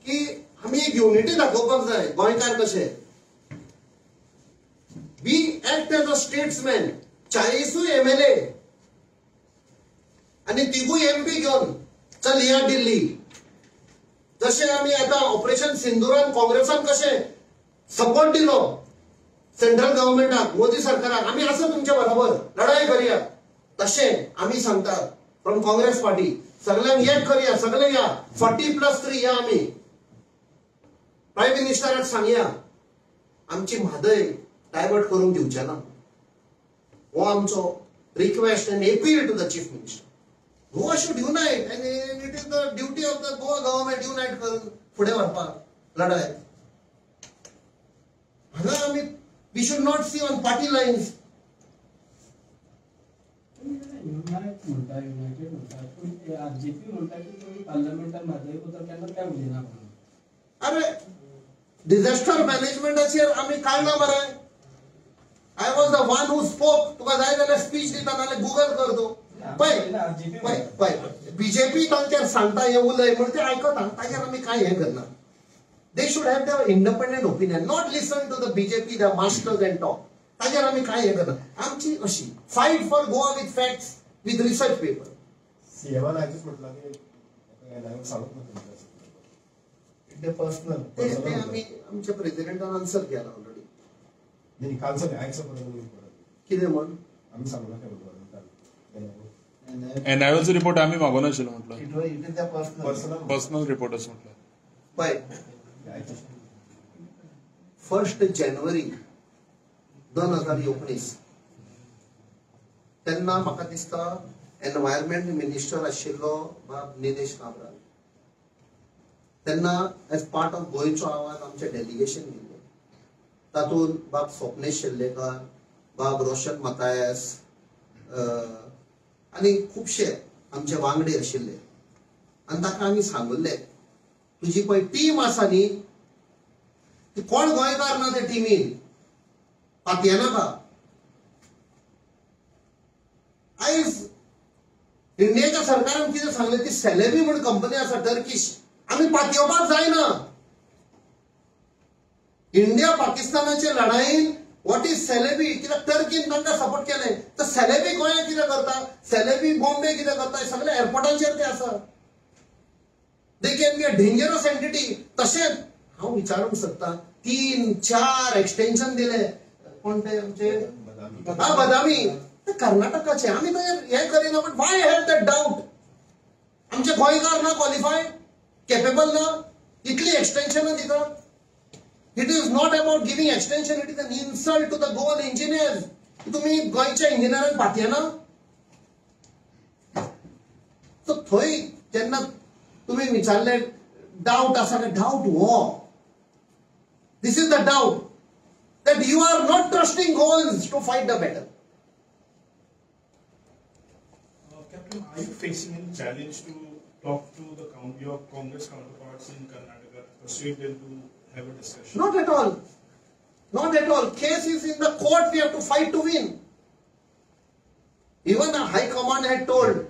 की आमी एक युनिटी दाखोवपाक जाय गोंयकार कशे. We act as a statesman. 40 MLA आनी तिगूय एमपी घेवन चल या दिल्ली. जशें आमी आतां ऑपरेशन सिंदुरान काँग्रेसान कशें सपोर्ट दिलो सेंट्रल गव्हर्मेंटाक, मोदी सरकाराक, आमी आसा तुमच्या बरोबर, लढाई करूया. तशें आमी सांगतात फ्रॉम काँग्रेस पार्टी, सगळ्यांक एक करूया, सगळे या 40+3 या. आमी प्रायम मिनिस्टराक सांगया आमची म्हादय डायवर्ट करूंक दिवचे ना. हो आमचो request and appeal to the chief minister. Goa should unite and it is the duty of the Goa government unite करून फुडें व्हरपाक लढाय. हांगा आमी we should not see on party lines. Unite म्हणटा, युनायटेड म्हणटा, पूण आरजीपी म्हणटा की तुमी पार्लमेंटान म्हादय बद्दल केन्ना काय उलयना म्हणून. अरे डिझास्टर मॅनेजमेंटाचेर आमी काडला मरे. I was the one who spoke. तुका जाय जाल्यार स्पीच दिता, नाल्यार गुगल कर तूं. पळय पळय पळय बीजेपी तांचेर सांगता हें उलय म्हणून ते आयकता, ताचेर आमी कांय हें करना. They should have their independent opinion, not listen to the BJP, the masters and talk. ताचेर आमी कांय हें करना. आमची अशी fight for Goa with facts, with research paper. सीएमान आयजूच म्हटलां की सांगूंक ना ते पर्सनल. ते आमी आमच्या प्रेसिडेंटान आन्सर केला ऑलरेडी. न्ही कालचो न्ही, आयचो परत कितें म्हण आमी सांगूं नाका. एनआयओचो रिपोर्ट आमी मागूं नाशिल्लो म्हटलं, it is personal personal report असं म्हटलं. पळय 1 जानेवारी 2019 तेन्ना म्हाका दिसता एनवायरमेंट मिनिस्टर आशिल्लो बाब निलेश काब्राल. तेन्ना एज पार्ट ऑफ गोंयचो आवाज आमचें डेलिगेशन गेल्लें. तातूंत बाब स्वप्नेश शेल्लेकर, बाब रोशन मतायस आनी खुबशे आमचे वांगडी आशिल्ले. आनी ताका आमी सांगिल्लें तुजी पळय टीम आसा न्ही, ती कोण गोंयकार ना त्या टिमीन, पातयेनाका. आयज इंडियेच्या सरकारान कितें सांगलें, ती सेलेबी म्हूण कंपनी आसा टर्किश, आमी पातयेवपाक जायना. इंडिया पाकिस्तानाचे लढाईन what is सेलेबी, कित्याक टर्कीन तांकां सपोर्ट केलें तर सेलेबी गोंयांत कितें करता, सेलेबी बॉम्बे कितें करता, सगळे एअरपोर्टांचेर ते आसा. They can be a dangerous entity. तशेंच हांव विचारूंक सोदता, 3-4 एक्सटेन्शन दिले कोण ते आमचे हा बदामी कर्नाटकाचे, आमी तर हें करिना. But why have that doubt? आमचे गोंयकार ना क्वॉलिफायड, केपेबल ना, इतली एक्सटेन्शनां दिता. It is not about giving extension, it is an insult to the Goan engineers. तुम्ही गोंयच्या इंजिनियरांक पातयेना. सो थंय जेन्ना तुम्ही विचारले डावट आसा काय, डावट हो, this is the doubt that you are not trusting Goans to fight the battle. Captain, are you facing any challenge to talk to the your Congress counterparts in Karnataka, persuade them to have a discussion? Not at all. Not at all. Case is in the court, we have to fight to win. Even the High Command had told,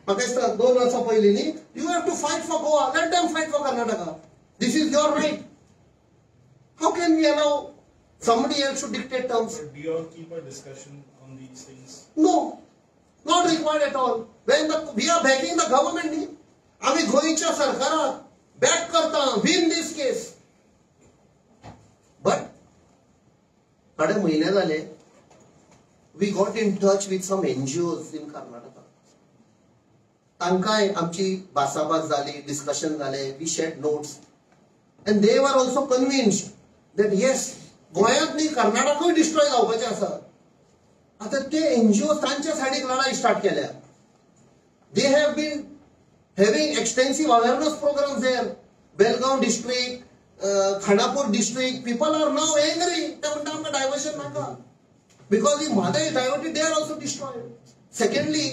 Pakistan 2 वर्सां पयलीं न्ही, you have to fight for Goa, let them fight for Karnataka. This is your right. How can we allow somebody else to dictate terms? But do you all keep a discussion on these things? No, not required at all. When we are backing the government, न्ही, आमी गोंयच्या सरकाराक बॅक करता, win this case. But थोडे म्हयने जाले, we got in touch with some NGOs in Karnataka. तांकांय आमची भासाभास जाली, डिस्कशन जालें, we shared notes and they were also convinced that yes, गोंयांत न्ही कर्नाटकूय डिस्ट्रॉय जावपाचें आसा. आतां ते एनजीओ तांच्या सायडीक लढाई स्टार्ट केल्या. They have been having extensive awareness programs there. Belgaum district, Khanapur district, people are now angry. ते म्हणटा आमकां डायवर्शन नाका, because if Mhadei is diverted, they are also destroyed. Secondly,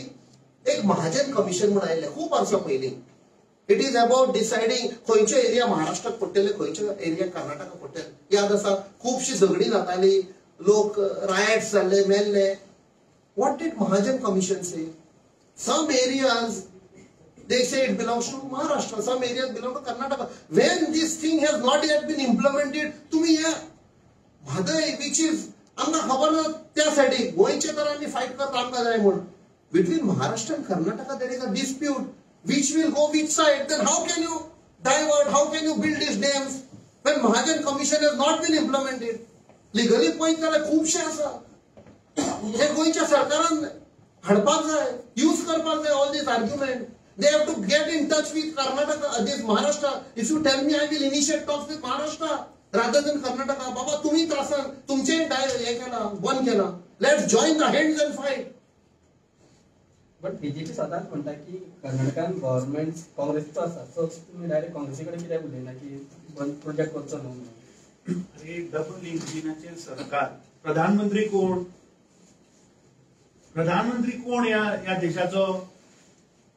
एक महाजन कमिशन म्हूण आयिल्लें खूब वर्सां पयलीं. It is about deciding खंयचो एरिया महाराष्ट्राक पडटले, खंयचो एरिया कर्नाटकाक पडटले. याद आसा खुबशी झगडीं जाताली, लोक रायट्स जाल्ले मेल्ले. What did Mahajan commission say? Some areas they say it belongs to Maharashtra, some areas belong to Karnataka. When this thing has not yet been implemented, तुम्ही हे म्हादय which is आमकां खबर ना त्या सायडीक गोंयचे तर आमी फायट करता आमकां जाय म्हूण. Between Maharashtra and Karnataka there is a dispute which will go which side. Then how can you divert, how can you build these dams when Mahajan Commission has not been implemented? Legally पळयत जाल्यार खुबशे आसा हे गोंयच्या सरकारान हाडपाक जाय, यूज करपाक जाय all this argument. They have to get in touch with Karnataka, this Maharashtra. If you tell me, I will initiate talks with Maharashtra rather than Karnataka. Baba, तुम्ही त्रासान तुमचे हे केला बंद केला. Let's join the hands and fight. But BJP सदांच म्हणटा की कर्नाटकान गव्हर्नमेंट काँग्रेसीचो आसा, सो तुमी डायरेक्ट काँग्रेसी कडेन कित्याक उलयना की बंद प्रोजेक्ट करचो न्हू म्हणून? अरे डबल इंजिनाचें सरकार, प्रधानमंत्री कोण? प्रधानमंत्री कोण ह्या देशाचो?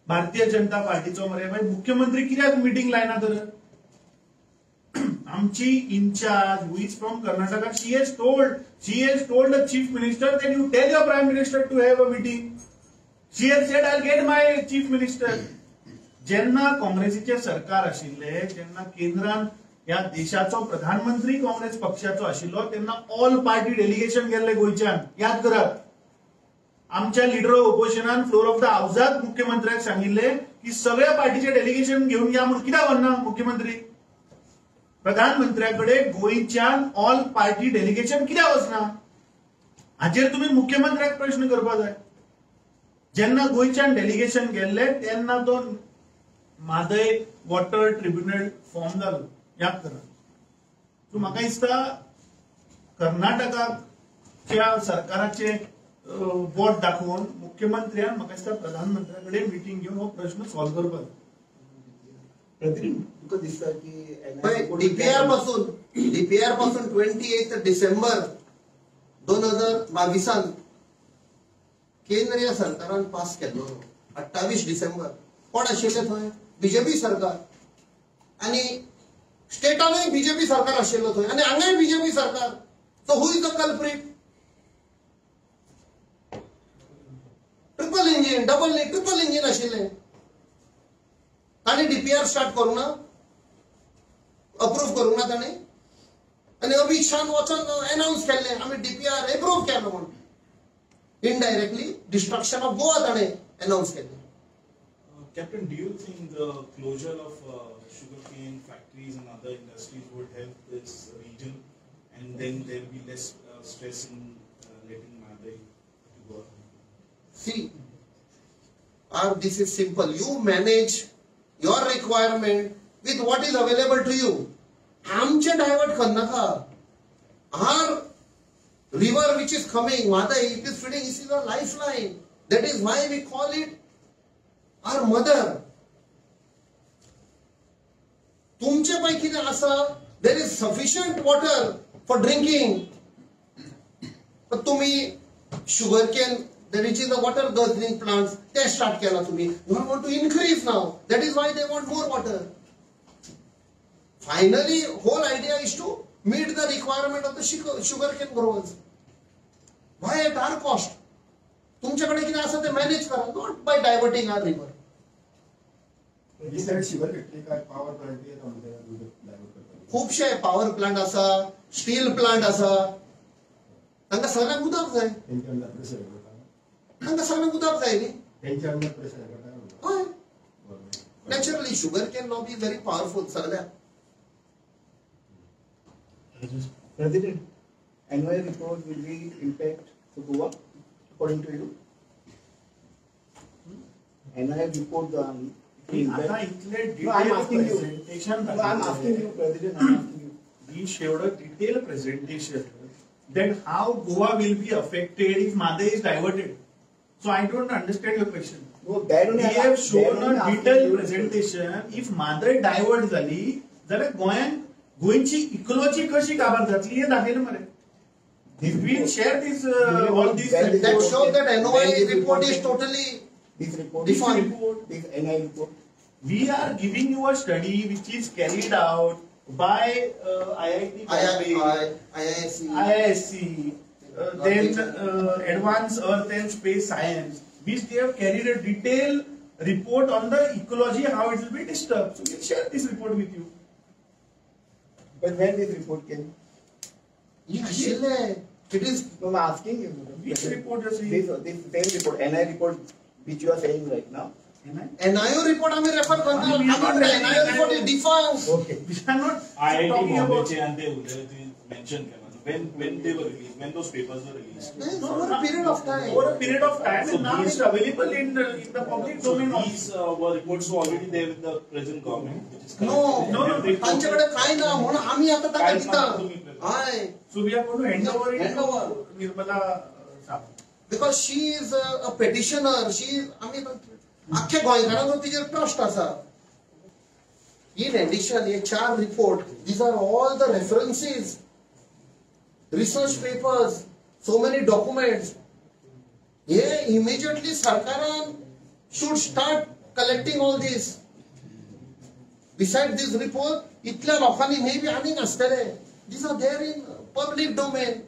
भारतीय जनता पार्टीचो मरे. मागीर मुख्यमंत्री कित्याक मिटींग लायना तर? आमची incharge who is from Karnataka, she has told the chief minister that you tell your prime minister to have a meeting. She has said I get my chief minister. जेन्ना काँग्रेसीचें सरकार आशिल्लें, जेन्ना केंद्रान ह्या देशाचो प्रधानमंत्री काँग्रेस पक्षाचो आशिल्लो, तेन्ना ऑल पार्टी डेलिगेशन गेल्ले गोंयच्यान. याद करात, आमच्या लिडर ऑफ ओपोजिशनान फ्लोर ऑफ the हाऊसात मुख्यमंत्र्याक सांगिल्ले की सगळ्या पार्टीचे डेलिगेशन घेवन या म्हणून. कित्याक वचना मुख्यमंत्री? प्रधानमंत्र्याकडे गोंयच्यान ऑल पार्टी डेलिगेशन कित्याक वचना? हाचेर तुमी मुख्यमंत्र्याक प्रश्न करपाक जाय. जेन्ना गोंयच्यान डेलिगेशन गेल्ले तेन्ना तो म्हादय वॉटर ट्रिब्युनल फॉर्म जालो, याद करा. सो म्हाका दिसता कर्नाटकाच्या सरकाराचे बोट दाखोवन मुख्यमंत्र्यान म्हाका दिसता प्रधानमंत्र्या कडेन मिटींग घेवन हो प्रश्न सॉल्व करपाक जाय. तुका दिसता की डीपीआर पासून 28 डिसेंबर 2022 केंद्रीय सरकारान पास केल्लो 28 डिसेंबर. कोण आशिल्ले थंय? बीजेपी सरकार. आनी स्टेटानूय बीजेपी सरकार आशिल्लो थंय आनी हांगाय बीजेपी सरकार. So who is the culprit? Triple engine, double न्ही, ट्रिपल इंजीन आशिल्लें. तांणी डीपीआर स्टार्ट करूंक ना, अप्रूव करूंक ना तांणी. आनी अमित शान वचोन एनावन्स केल्लें आमी डीपीआर एप्रूव केलो म्हणून. इनडायरेक्टली डिस्ट्रक्शन ऑफ गोवा ताणें एनावन्स केल्लें. Captain, do you think the closure of sugarcane factories and other industries would help this region, and then there will be less stress in letting Mhadei to go? See, this is simple. You manage your requirement with what is available to you. आमचे डायवर्ट करनाका. Our river which is coming, Mhadei, it is feeding, this is our lifeline. That is why we call it our mother. तुमचे पळय कितें आसा, there is sufficient water for drinking. तुमी sugar cane, which is the water guzzling plants, ते स्टार्ट केला तुम्ही. You want to increase now, that is why they want more water. Finally whole idea is to meet the requirement of the sugar cane growers. Why at our cost? तुमच्याकडे कितें आसा ते मॅनेज करा, not by diverting our river. खुबशे पावर प्लांट आसा, स्टील प्लांट आसा, तांकां सगळ्यांक उदक जाय. तांकां सगळ्यांक उदक जाय न्ही. हय, naturally sugar cane lobby very powerful सगळ्याक. President, annual report will be impact to Goa, according to you? Annual report आता इतले detail presentation. I am asking you, President, I am asking you. We showed a detailed presentation that how Goa will be affected if Mhadei is diverted. So I don't understand your question. No, that only we have shown a detailed presentation. If Mhadei divert जाली जाल्यार गोंयांत गोंयची इकोलॉजी कशी काबार जातली हें दाखयलें मरे. We share this all this that show that NOI report is totally this report, defined. This NI report. We are giving you a study which is carried out by IIT Bombay, IISc, IISc. then Advanced Earth and Space Science, which they have carried a detailed report on the ecology, how it will be disturbed. So we'll share this report with you. But when this report came? It is. No, I'm asking you. Which report you see? This same report, NI report, which you are saying right now. NIO report आम्ही रेफर करता. NIO report is defunct. Okay. We are not IIT talking about. Bombay and they mention केला. When they were released, when those papers were released. Over a period of time. Over a period of time, so and now it's available in the public domain. So these were reports were already there with the present government, which is no. तांच्याकडे काय ना म्हणून आम्ही आता ताका दिता. हय. So we are going to hand over it to Nirmala Sawant. Because she is a petitioner. She is, आम्ही आख्या गोंयकारांचो तिचेर ट्रस्ट आसा. In addition, हे 4 report, these are all the references, research papers, so many documents. हे immediately सरकारान should start collecting all this. Beside this report, इतल्या लोकांनी मे बी आनीक आसतले. These are there in public domain.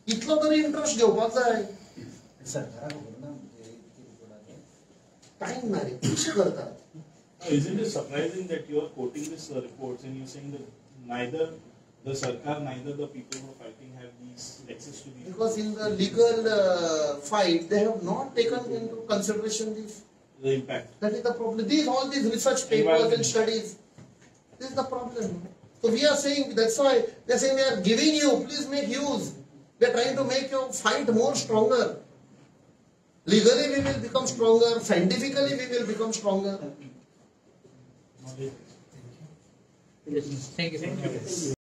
इतलो तरी इंट्रस्ट घेवपाक जाय. सरकाराक खबर ना टायम ना रे, कशें करतात? Isn't it surprising that you are quoting these reports and you are saying that neither the sarkar, neither the people who are fighting have these access to these? Because in the legal fight, they have not taken into consideration this. The impact. That is the problem. These, all these research papers and studies, this is the problem. So we are saying, that's why they are saying we are giving you, please make use. We are trying to make your fight more stronger. Legally we will become stronger, scientifically we will become stronger. Thank you. Thank you.